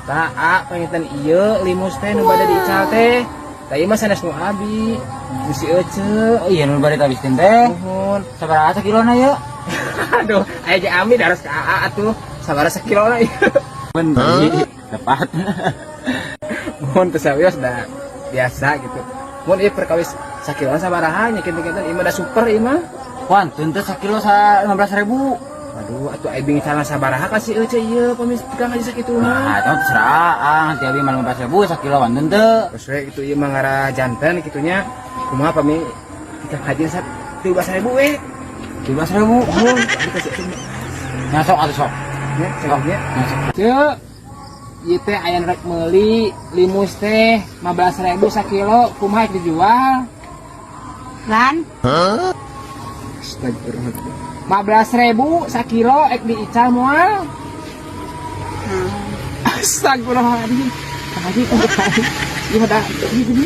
Tah, A, panginten ieu limus teh nu bade diical teh. Tah, ieu mah sanes nu abi. Nu si Ece. Oh iya, nu bade tabiskeun teh. Nuhun. Sabaraha sakilona ieu? Aduh, aya ge ami daras ka AA atuh. Sabaraha sakilona ieu? Bener. Tepat. Mohon teu sawios da biasa gitu. Mun ieu perkawis sakilona sabaraha nya, kinten-kinten ieu mah da super ieu mah. Wantun teh sakilo sa 15.000. Aduh, atuh aing bingung sabaraha ka si Ece ieu pami tukang haji sakitu Nah, mah. itu mah terserah, ah, nanti abi mah 15.000 sakilo, wantun teu? Terus we itu ieu mah ngara janten kitu nya. Kumaha pami tukang haji sa 13.000 we? 13.000. Mohon, abi ka si Ece. Nya sok atuh, sok. Nya, ceknya. Nya sok. Cek, ieu teh aya nu rek meuli limus teh 15.000 sakilo, kumaha rek dijual? Lan, Astagfirullah. 15.000 sakilo, ek diical moal? Astagfirullahaladzim. Kang Haji, tunggu. Ieu mah da ieu gini.